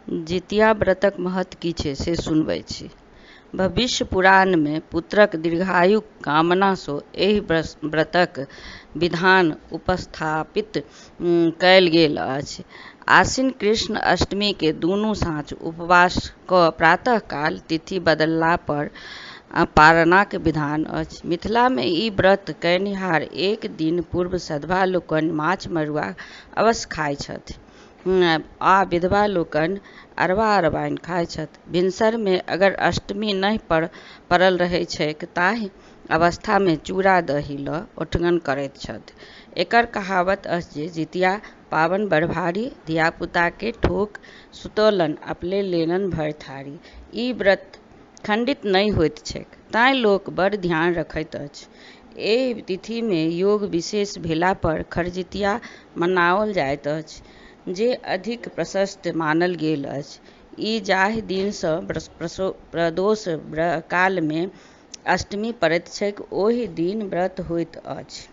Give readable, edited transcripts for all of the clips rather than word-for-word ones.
जितिया व्रतक महत्व की छै से सुनबै छी। भविष्य पुराणमे पुत्रक दीर्घायुक कामनासँ एहि व्रतक विधान उपस्थापित कयल गेल अछि। आश्विन कृष्ण अष्टमीकेँ दुनू साँझ उपवास कऽ प्रातःकाल तिथि बदलला पर पारणाक विधान अछि। मिथिलामे ई व्रत कयनिहार एक दिन पूर्व सधवा लोकनि माछ मड़ुआ अवश्य खाइत छथि आ विधवा लोकनि अरबा अरबाइन खाइत छथि। भिनसरमे अगर अष्टमी नहि पड़ल रहैत छैक ताहि अवस्थामे चूड़ा दही लऽ ओठगन करैत छथि। एकर कहावत अछि जे जितिया पाबनि बड़ भारी, धियापुताके ठोकि सुतौलनि अपने लेलनि भरि थारी। ई व्रत खण्डित नहि होइत छैक तैँ लोक बड़ ध्यान रखैत अछि। एहि तिथिमे योग विशेष भेलापर खरजितिया मनाओल जाइत अछि जे अधिक प्रशस्त मानल गेल अछि। ई जाहि दिनसँ प्रदोष कालमे अष्टमी पड़ैत छैक ओहि दिन व्रत होइत अछि।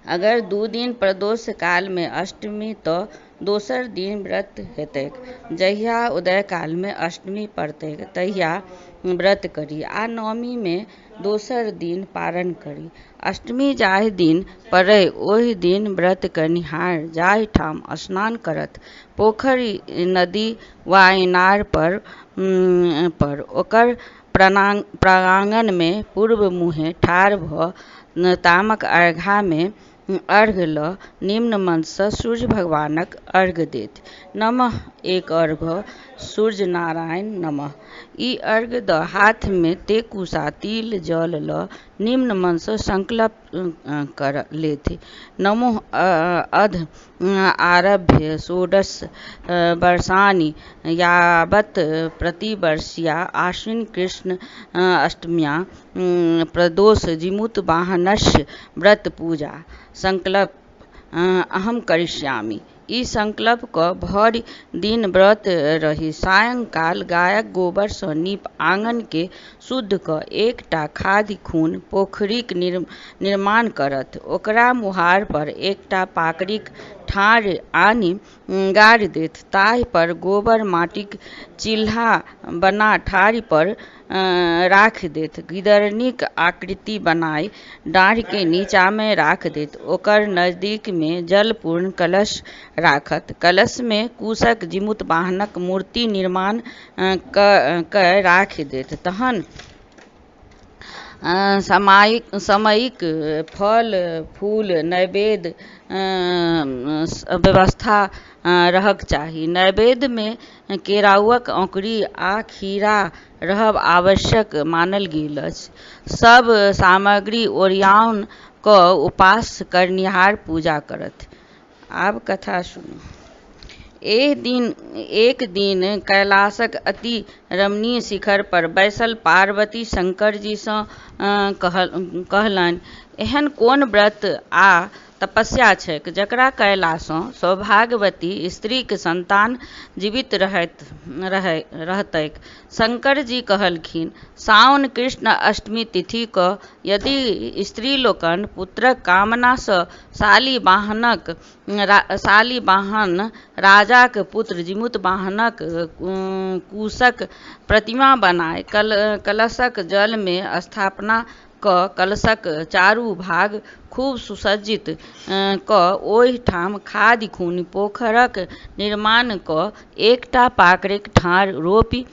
अगर 2 दिन प्रदोष कालमे अष्टमी तऽ दोसर दिन व्रत हेतैक। जहिया उदय कालमे अष्टमी पड़तैक तहिया व्रत करी आ नओमीमे दोसर दिन पारण करी। अष्टमी जाहि दिन पड़य ओहि दिन व्रत कयनिहार जाहि ठाम स्नान करथि, पोखरि, नदी वा इनार पर ओकर प्राङ्गणमे पूर्व मुँहे ठाढ़ भऽ तामक अरघामे अर्घ्य लऽ निम्न मन्त्रसँ सूर्य भगवानक अर्घ्य देथि। नमः एक अर्घ्य सूर्य नारायण नमः। ई अर्घ्य दऽ हाथमे तेकुश आ तिल जल लऽ निम्न मनसँ संकल्प कर लेथि। नमो अद्य आरभ्य षोडश वर्षाणि यावत् प्रतिवर्षीया आश्विन कृष्ण अष्टम्यां प्रदोष जीमूतवाहनस्य व्रत पूजा संकल्प अहम् करिष्यामि। ई संकल्प कऽ भरि दिन व्रत रहि सायंकाल गायक गोबरसँ नीप आँगनकेँ शुद्ध कऽ एकटा खाधि खुनि पोखरिक निर्माण करथि। ओकरा मोहार पर एकटा पाकड़िक ठाढ़ि आनि गाड़ि देथि। ताहि पर गोबर माटिक चिल्हा बना ठाढ़ि पर राखि देथि। गिदरनीक आकृति बनाय डाँड़िकेँ नीचाँमे राखि देथि। ओकर नजदीकमे जलपूर्ण कलश राखथि। कलशमे कुशक जीमूतवाहनक मूर्ति निर्माण कय राखि देथि। तहन सामयिक फल फूल नैवेद्य व्यवस्था रहक चाही। नैवेद्यमे केराउक औँकुरी आ खीरा रहब आवश्यक मानल गेल अछि। सभ सामग्री ओरिआओन कऽ उपास करनिहार पूजा करथि। आब कथा सुनू। एक दिन कैलाशक अति रमणीय शिखर पर बैसल पार्वती शंकरजीसँ कहलनि, एहन कोन व्रत आ तपस्या छैक जकरा कयलासँ सौभाग्यवती स्त्रीक सन्तान जीवित रहतैक? शंकरजी कहलखिन, साओन कृष्ण अष्टमी तिथि कऽ यदि स्त्री लोकनि पुत्रक कामनासँ शालिवाहन राजाक पुत्र जीमूतवाहनक कुशक प्रतिमा बनाय कलशक जलमे स्थापना कऽ कलशक चारू भाग खूब सुसज्जित कऽ ओहि ठाम खाधि खुनि पोखरक निर्माण कऽ एकटा पाकड़िक ठाढ़ि रोपि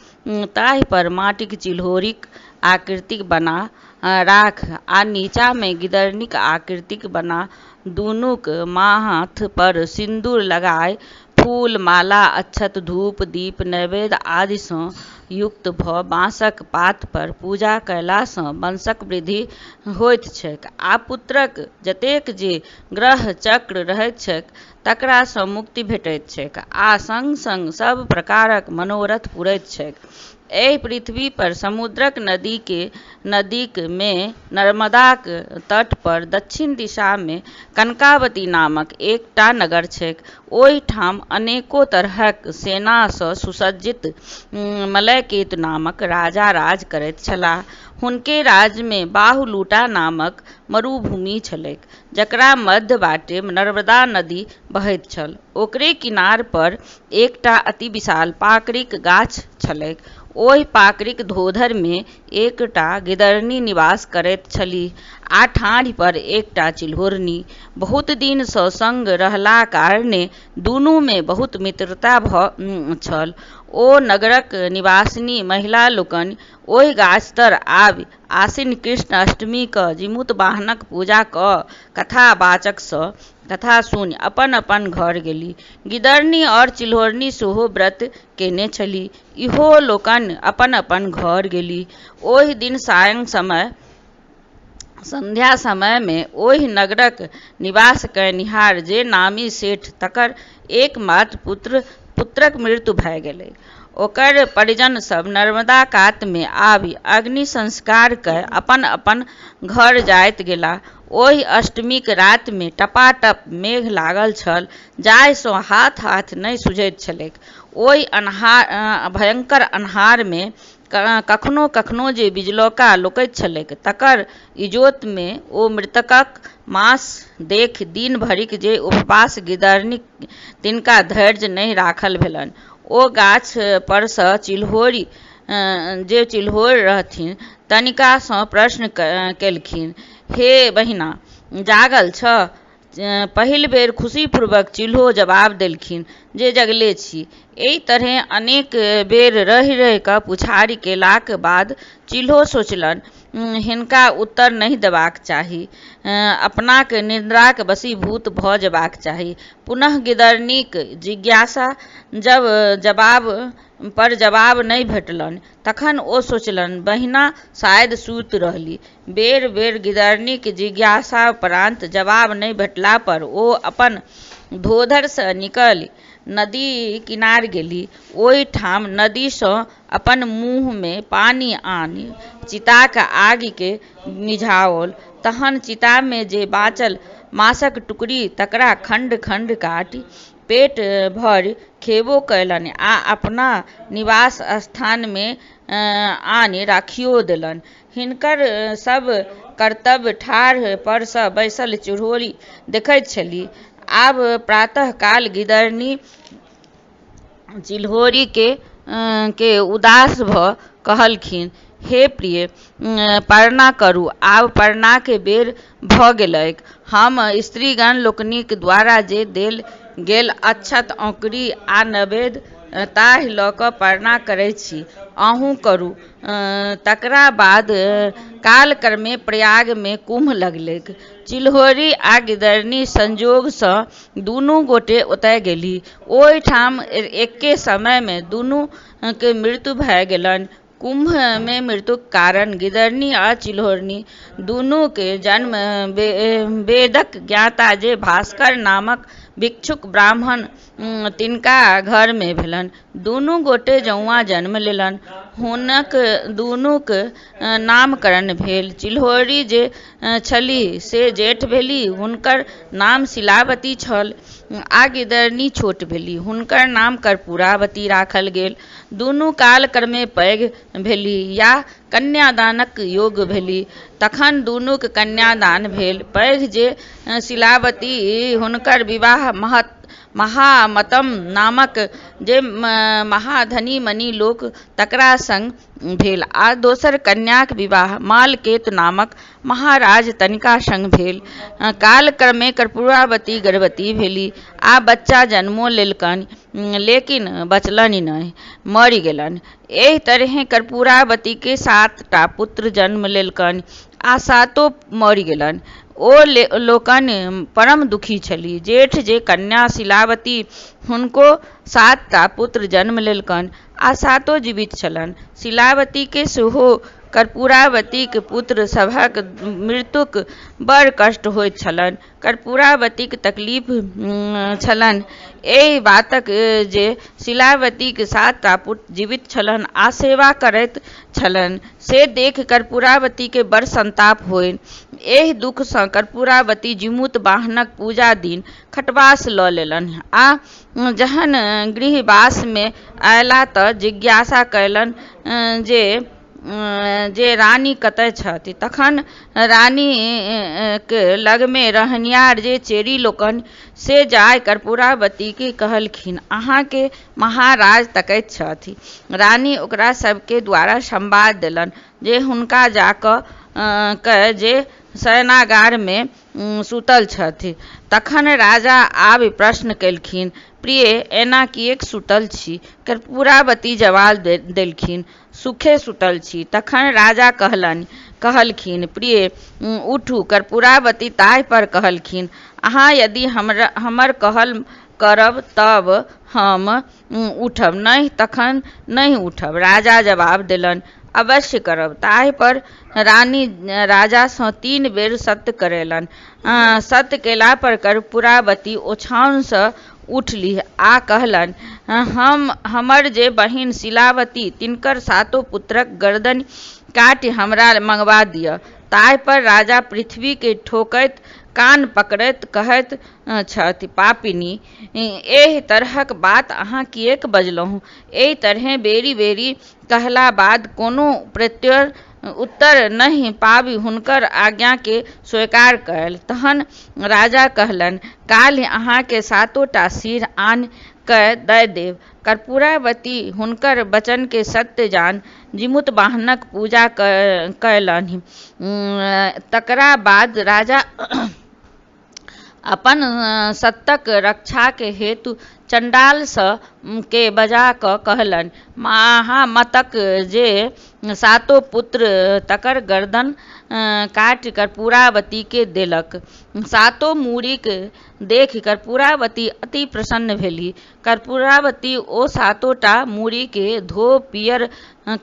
ताहि पर माटिक चिल्होरिक आकृति बना राखि आ नीचाँमे गिदरनीक आकृति बना दुनूक माथ पर सिन्दूर लगाय फूल, माला, अक्षत, धूप, दीप, नैवेद्य आदिसँ युक्त भऽ बाँसक पात पर पूजा कयलासँ वंशक वृद्धि होइत छैक आ पुत्रक जतेक जे ग्रह-चक्र रहैत छैक तकरासँ मुक्ति भेटैत छैक आ संग-संग सभ प्रकारक मनोरथ पुरैत छैक। एहि पृथ्वी पर समुद्रक नदीक मे नर्मदाक तट पर दक्षिण दिशा मे कनकावती नामक एकटा नगर छैक। ओहि ठाम अनेको तरहक सेना सँ सुसज्जित मलयकेतु नामक राजा राज करैत छलाह। हुनके राज्य मे बाहुलूटा नामक मरुभूमि छलैक जकरा मध्य बाटे नर्मदा नदी बहैत छल। ओकरे किनार पर एकटा अति विशाल पाकड़िक गाछ छलैक। ओहि पाकड़िक धोधरि मे एकटा गिदरनी निवास करैत छलीह आ ठाढ़ि पर एकटा चिल्होड़नी। बहुत दिन सँ संग रहलाक कारणेँ दुनू मे बहुत मित्रता छल। ओ नगरक निवासिनी महिला लोकनि ओहि गाछ तर आबि आसिन कृष्ण अष्टमी क जीमूतवाहनक पूजा क कथा-वाचक सँ कथा सुनि अपन-अपन घर गेलीह। गिदरनी और चिल्होड़नी सेहो व्रत केने छलीह। इहो लोकनि अपन-अपन घर गेलीह। ओहि दिन सायं समय संध्या समय मे ओहि नगरक निवास कयनिहार जे नामी सेठ तकर एकमात्र पुत्रक मृत्यु भए गेलैक। ओकर परिजन सभ नर्मदा कात मे आबि अग्नि संस्कार कय अपन-अपन घर जाइत गेलाह। ओहि अष्टमीक राति मे टपाटप मेघ लागल छल जाहि सँ हाथ-हाथ नहि सुझैत छलैक। ओहि भयंकर अन्हार मे कखनो-कखनो जे बिजलौका लोकैत छलैक तकर इजोत मे ओ मृतकक मांस देखि दिन भरिक जे उपवास गिदरनीक तिनका धैर्य नहि राखल भेलनि। ओ गाछ पर सँ जे चिल्होरि रहथिन तनिका सँ प्रश्न केलखिन, हे बहिना, जागल छह? पहिल बेर खुशीपूर्वक चिल्हो जवाब देलखिन जे जगले छी। एहि तरहें अनेक बेर रहि-रहि क पुछारी केलाक बाद चिल्हो सोचलनि, हिनका उत्तर नहि देबाक चाही। अपनाकेँ निद्राक वशीभूत भ जेबाक चाही। पुनः गिदरनीक जिज्ञासा पर जवाब नहि भेटलनि तखन ओ सोचलनि, बहिना शायद सूति रहलीह। बेर-बेर गिदरनीक जिज्ञासोपरान्त जवाब नहि भेटला पर ओ अपन धोधरि सँ निकलि नदी किनार गेलीह। ओहि ठाम नदी सँ अपन मुँह मे पानि आनि चिताक आगि केँ मिझाओल। तहन चिता मे जे बाँचल मांसक टुकड़ी तकरा खण्ड-खण्ड काटि पेट भरि खेबो कयलनि आ अपना निवास स्थान मे आनि राखियो देलनि। हिनकर सब करतब ठाढ़ि पर सँ बैसल चिल्होरि देखैत छलीह। आब प्रातःकाल गिदरनी चिल्होरि केँ उदास भ कहलखिन, हे प्रिये, परना करू, आब परनाक बेर भ गेलैक। हम स्त्रीगण लोकनिक द्वारा जे देल गेल अक्षत, औंकरी आ नैवेद्य ताहि ल क परना करैत छी। अहूँ करू। तकरा बाद कालक्रमे प्रयाग मे कुम्भ लगलैक। चिल्होरि आ गिदरनी संयोग सँ दुनू गोटे ओतय गेलीह। ओहि ठाम एक्के समय मे दुनूक मृत्यु भए गेलनि। कुम्भ मे मृत्युक कारण गिदरनी आ चिल्होड़नी दुनूक जन्म वेदक ज्ञाता जे भास्कर नामक भिक्षुक ब्राह्मण तिनका घर मे भेलनि। दुनू गोटे जौंआ जन्म लेलनि। हुनक दुनूक नामकरण भेल। चिल्होरि जे छलीह से जेठ भेलीह, हुनकर नाम शीलावती छल आ गिदरनी छोट भेलीह, हुनकर नाम कर्पूरावती राखल गेल। दुनू कालक्रमे पैघ भेलीह आ कन्यादानक योग्य भेलीह। तखन दुनूक कन्यादान भेल। पैघ जे शीलावती हुनकर विवाह महामतम नामक जे महाधनी-मनी लोक तकरा संग भेल आ दोसर कन्याक विवाह मालकेतु नामक महाराज तनिका संग भेल। कालक्रमे कर्पूरावती गर्भवती भेलीह आ बच्चा जन्मो लेलकनि, लेकिन बचलनि नहि, मरि गेलनि। एहि तरहें कर्पूरावती केँ 7 टा पुत्र जन्म लेलकनि आ सातो मरि गेलनि। ओ लोकनि परम दुखी छलीह। जेठ जे कन्या शीलावती हुनको 7 टा पुत्र जन्म लेलकनि आ सातो जीवित छलनि। शीलावती केँ सेहो कर्पूरावतीक पुत्र सभक मृत्युक बड़ कष्ट होइत छलनि। कर्पूरावतीक तकलीफ छलनि एहि बातक जे शीलावतीक 7 टा पुत्र जीवित छलनि आ सेवा करैत छलनि से देखि कर्पूरावती केँ बड़ संताप होइन। एहि दुख सँ कर्पूरावती जीमूतवाहनक पूजा दिन खटवास ल लेलनि आ जहन गृहवास मे अयलाह त जिज्ञासा कयलनि जे जे रानी कतय छथि। तखन रानीक लगमे रहनिहार जे चेरी लोकनि से जाय कर्पूरावतीकेँ कहलखिन, अहाँकेँ महाराज तकैत छथि। रानी ओकरा सभके द्वारा संवाद देलनि जे हुनका जा कए जे शयनागारमे सूतल छथि। तखन राजा आबि प्रश्न कयलखिन, प्रिय, एना किएक सूतल छी? कर्पूरावती जवाब देलखिन, सुखे सूतल छी। तखन राजा कहलखिन, प्रिय, उठू। कर्पूरावती ताहि पर कहलखिन, अहाँ यदि हमर कहल करब तब हम उठब, नहि तखन नहि उठब। राजा जवाब देलनि, अवश्य करब। ताहि पर रानी राजासँ 3 बेर सत्य करेलनि। सत्य कयला पर कर्पूरावती ओछाओनसँ उठलीह आ कहलनि, हमर जे बहिन शीलावती तिनकर 7 पुत्रक गर्दनि काटि हमरा मंगबा दिअ। ताहि पर राजा पृथ्वीकेँ ठोकैत कान पकड़ैत कहैत छथि, पापिनी, एहि तरहक बात अहाँ किएक बजलहुँ? एहि तरहें बेरि-बेरि कहला बाद कोनो उत्तर नहि पाबि हुनकर आज्ञाकेँ स्वीकार कयल। तहन राजा कहलनि, काल्हि अहाँकेँ 7 टा सिर आनि कए दए देब। कर्पूरावती हुनकर वचनकेँ सत्य जानि जीमूतवाहनक पूजा कयलन्हि। तकरा बाद राजा अपन सत्तक रक्षाक हेतु चण्डाल केँ बजा कऽ कहलनि, महामतक जे 7 पुत्र तकर गर्दन काटि कर्पूरावतीकेँ देलक। 7 मूड़ीकेँ देखि कर्पूरावती अति प्रसन्न भेलीह। कर्पूरावती ओ 7 टा मूड़ीकेँ धो पीयर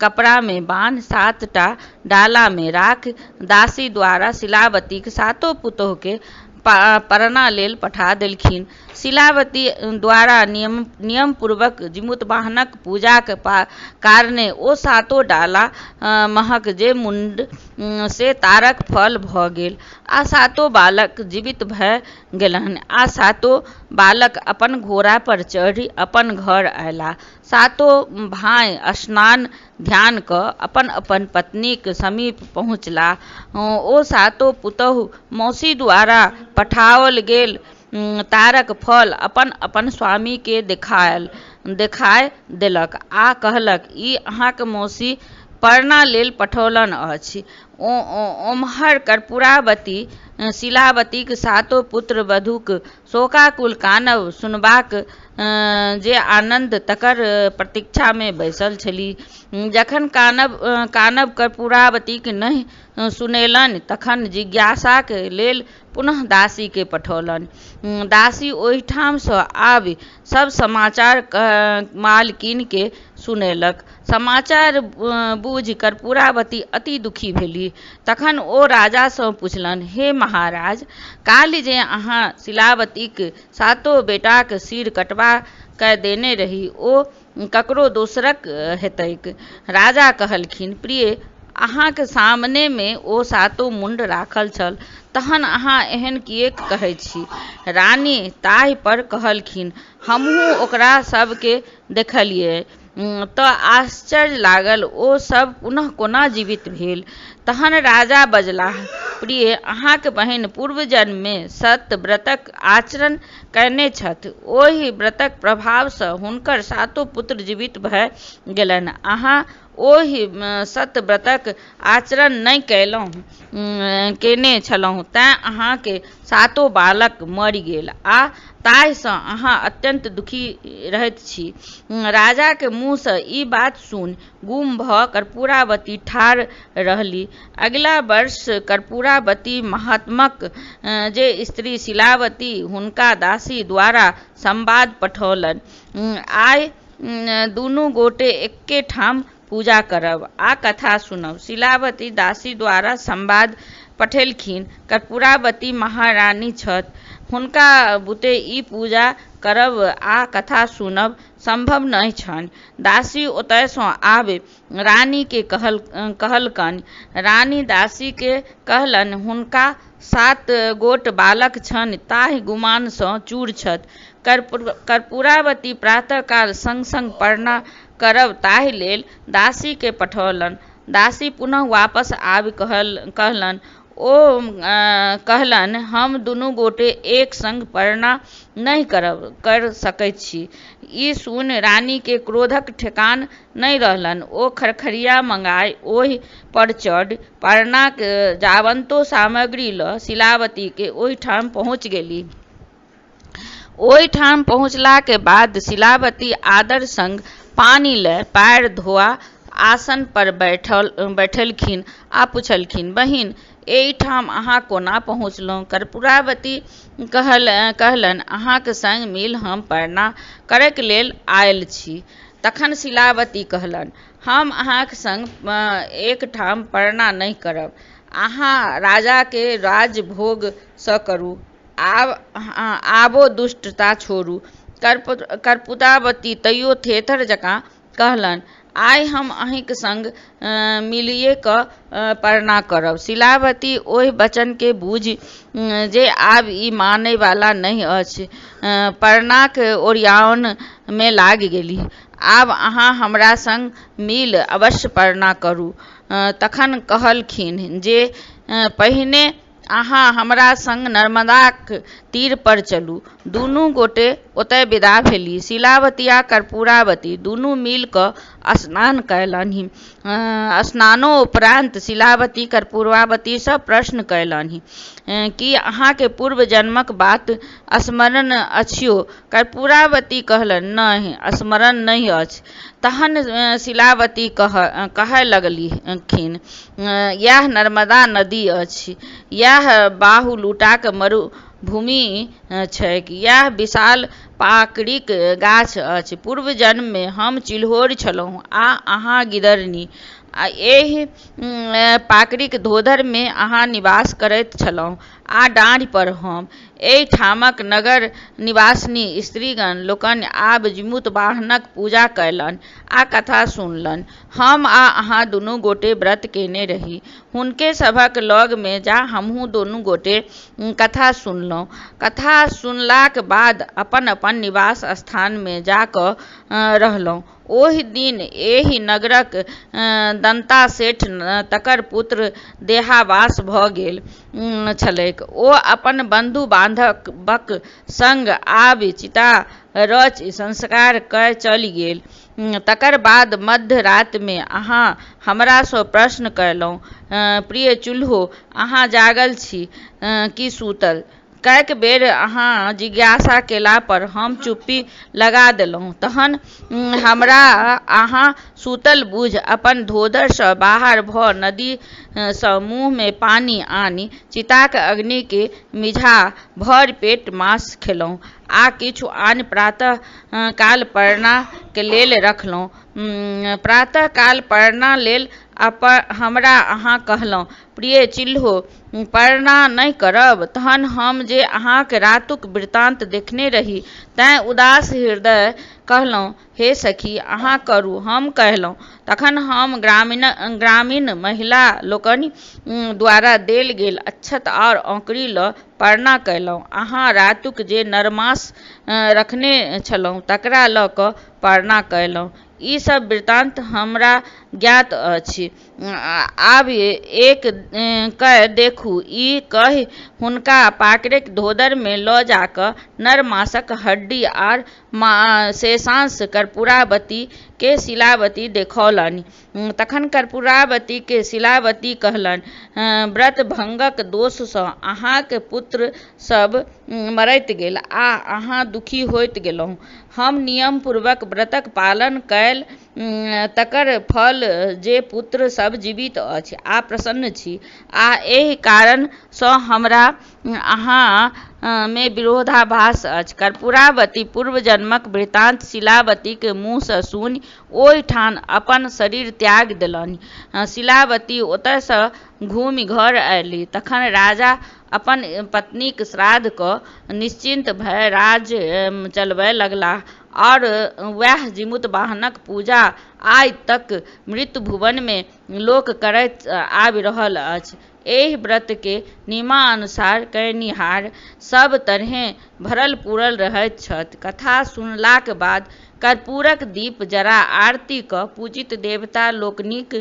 कपड़ामे बान्हि 7 टा डालामे राखि दासी द्वारा शीलावतीक 7 पुतोहुकेँ परना लेल पठा देलखिन। शीलावती द्वारा नियमपूर्वक जीमूतवाहनक पूजाक कारणेँ ओ 7 डाला महक जे मुण्ड से ताड़क फल भऽ गेल आ 7 बालक जीवित भए गेलन्हि आ 7 बालक अपन घोड़ा पर चढ़ि अपन घर अयलाह। 7 भाँइ स्नान ध्यान कऽ अपन-अपन पत्नीक समीप पहुँचलाह। ओ 7 पुतोहु मौसी द्वारा पठाओल गेल ताड़क फल अपन-अपन स्वामीकेँ देखाय देलक आ कहलक, ई अहाँक मौसी परना लेल पठौलनि अछि। ओम्हर कर्पूरावती शीलावतीक 7 पुत्र-वधूक शोकाकुल कानब सुनबाक जे आनन्द तकर प्रतीक्षामे बैसल छलीह। जखन कानब कर्पूरावतीकेँ नहि सुनेलनि तखन जिज्ञासाक लेल पुनः दासीकेँ पठौलनि। दासी ओहिठामसँ आबि सभ समाचार मालकिनकेँ सुनेलक। समाचार बूझि कर्पूरावती अति दुखी भेलीह। तखन ओ राजासँ पुछलनि, हे महाराज, काल्हि जे अहाँ शीलावतीक 7 बेटाक सिर कटबा कए देने रही ओ ककरो दोसरक हेतैक? राजा कहलखिन, प्रिय, अहाँक सामनेमे ओ 7 मुण्ड राखल छल, तहन अहाँ एहन किएक कहैत छी? रानी ताहि पर कहलखिन, हमहूँ ओकरा सभकेँ देखलियै तऽ आश्चर्य लागल, ओ सभ पुनः कोना जीवित भेल? तहन राजा बजलाह, प्रिय, अहाँक बहिन पूर्वजन्ममे सतव्रतक आचरण कयने छथि। ओहि व्रतक प्रभावसँ हुनकर 7 पुत्र जीवित भए गेलनि। अहाँ ओहि सतव्रतक आचरण नहि केने छलहुँ तेँ अहाँक 7 बालक मरि गेल आ ताहिसँ अहाँ अत्यन्त दुखी रहैत छी। राजाक मुँहसँ ई बात सुनि गुम भऽ कर्पूरावती ठाढ़ रहलीह। अगिला वर्ष कर्पूरावती महात्मक जे स्त्री शीलावती हुनका दासी द्वारा संवाद पठौलनि, आइ दुनू गोटे एके ठाम पूजा करब आ कथा सुनब। शीलावती दासी द्वारा संवाद पठेलखिन, कर्पूरावती महारानी छथि, हुनका बुते ई पूजा करब आ कथा सुनब संभव नहि छनि। दासी ओतयसँ आबि रानीकेँ कहलकनि। रानी दासीकेँ कहलनि, हुनका 7 गोट बालक छनि ताहि गुमानसँ चूर छथि। कर्पूरावती प्रातःकाल संग-संग परना करब ताहि लेल दासीकेँ पठौलनि। दासी पुनः वापस आबि कहलनि। ओ कहलनि, हम दुनू गोटे एक संग परना नहि कय सकैत छी। ई सुनि रानी केँ क्रोधक ठेकान नहि रहलनि। ओ खरखरिया मंगाय ओहि पर चढ़ि परनाक जाबन्तो सामग्री ल शीलावतीक ओहिठाम पहुँचि गेलीह। ओहिठाम पहुँचलाक बाद शीलावती आदर संग पानि लय पाएर धोआ आसन पर बैठेलखिन आ पुछलखिन, बहिन! एहिठाम अहाँ कोना पहुँचलहुँ? कर्पूरावती कहलनि, अहाँक संग मिलि हम परना करैक लेल आयल छी। तखन शीलावती कहलनि, हम अहाँक संग एकठाम परना नहि करब। अहाँ राजाक राज्य-भोग सँ करू। आबो दुष्टता छोड़ू। कर्पूरावती तैयो थेथर जकाँ कहलनि, आइ हम अहींक संग मिलिये क परना करब। शीलावती ओहि वचन केँ बुझि जे आब ई मानय वाला नहि अछि, परनाक ओरियाओन मे लागि गेलीह। आब अहाँ हमरा संग मिलि अवश्य परना करू। तखन कहलखिन जे पहिने अहाँ हमरा संग नर्मदाक तीर पर चलू। दुनू गोटे ओतय विदा भेलीह। शीलावती आ कर्पूरावती दुनू मिलि क स्नान कयलन्हि। स्नानोपरान्त शीलावती कर्पूरावती सँ प्रश्न कयलन्हि, की अहाँ केँ पूर्व जन्मक बात स्मरण अछियो? कर्पूरावती कहलनि, नहि, स्मरण नहि अछि। तहन शीलावती कहय लगलखिन, यैह नर्मदा नदी अछि। यैह बाहुलूटाक मरुभूमि छैक। यैह विशाल पाकड़िक गाछ अछि। पूर्व जन्म मे हम चिल्होरि छलहुँ आ अहाँ गिदरनी। एहि पाकड़िक धोधरि मे अहाँ निवास करैत छलहुँ आ डाँड़ि पर हम। एहि ठामक नगर निवासिनी स्त्रीगण लोकनि आबि जीमूतवाहनक पूजा कयलनि आ कथा सुनलनि। हम आ अहाँ दुनू गोटे व्रत केने रही। हुनके सभक लग मे जा हमहुँ दुनू गोटे कथा सुनलहुँ। कथा सुनलाक बाद अपन-अपन निवास स्थान मे जा क रहलहुँ। ओहि दिन एहि नगरक दन्तासेठ तकर पुत्रक देहावसान भ गेल छलैक। ओ अपन बन्धु-बान्धवक संग आबि चिता रचि संस्कार कय चलि गेल। तकर बाद मध्य राति मे अहाँ हमरा सँ प्रश्न कयलहुँ, प्रिय चुल्हो! अहाँ जागल छी कि सूतल? कैक बेर अहाँ जिज्ञासा केला पर हम चुप्पी लगा देलहुँ। तहन हमरा अहाँ सूतल बूझि अपन धोधरि सँ बाहर भ नदी सँ मुँह मे पानि आनि चिताक अग्नि केँ मिझा भरि पेट माँस खेलहुँ आ किछु आनि प्रातः काल परनाक लेल रखलहुँ। प्रातः काल परना लेल हमरा अहाँ कहलहुँ, प्रिय चिल्हो! परना नहि करब? तहन हम जे अहाँक रातुक वृत्तान्त देखने रही तेँ उदास हृदय कहलहुँ, हे सखी! अहाँ करू। हम कयलहुँ। तखन हम ग्रामीण महिला लोकनि द्वारा देल गेल अक्षत आओर औंकरी ल परना कयलहुँ। अहाँ रातुक जे नरमाँस रखने छलहुँ तकरा ल क परना कयलहुँ। ई सभ वृत्तान्त हमरा ज्ञात अछि। आब एक कय देखू। ई कहि हुनका पाकड़िक धोधरि मे ल जा क नर-माँसक हड्डी आर शेषांश कर्पूरावती केँ शीलावती देखौलनि। तखन कर्पूरावती केँ शीलावती कहलनि, व्रतभंगक दोष सँ अहाँक पुत्र सभ मरैत गेल आ अहाँ दुःखी होइत गेलहुँ। हम नियमपूर्वक व्रतक पालन कयल तकर फल जे पुत्र सभ जीवित अछि आ प्रसन्न छी आ एहि कारण सँ हमरा अहाँ मे विरोधाभास अछि। कर्पूरावती पूर्वजन्मक वृत्तान्त शीलावतीक मुँह सँ सुनि ओहि ठाम अपन शरीर त्यागि देलनि। शीलावती ओतय सँ घूमि घर अयलीह। तखन राजा अपन पत्नीक श्राद्ध क निश्चिन्त भय राज्य चलबय लगलाह आओर वैह जीमूतवाहनक पूजा आइ तक मृत्युभुवन मे लोक करैत आबि रहल अछि। एहि व्रतकेँ नियमानुसार कयनिहार सभ तरहेँ भरल-पुरल रहैत छथि। कथा सुनलाक बाद कर्पूरक दीप जरा आरती कऽ पूजित देवता लोकनिक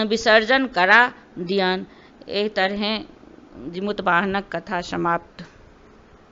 विसर्जन करा दियनि। एहि तरहेँ जीमूतवाहनक कथा समाप्त।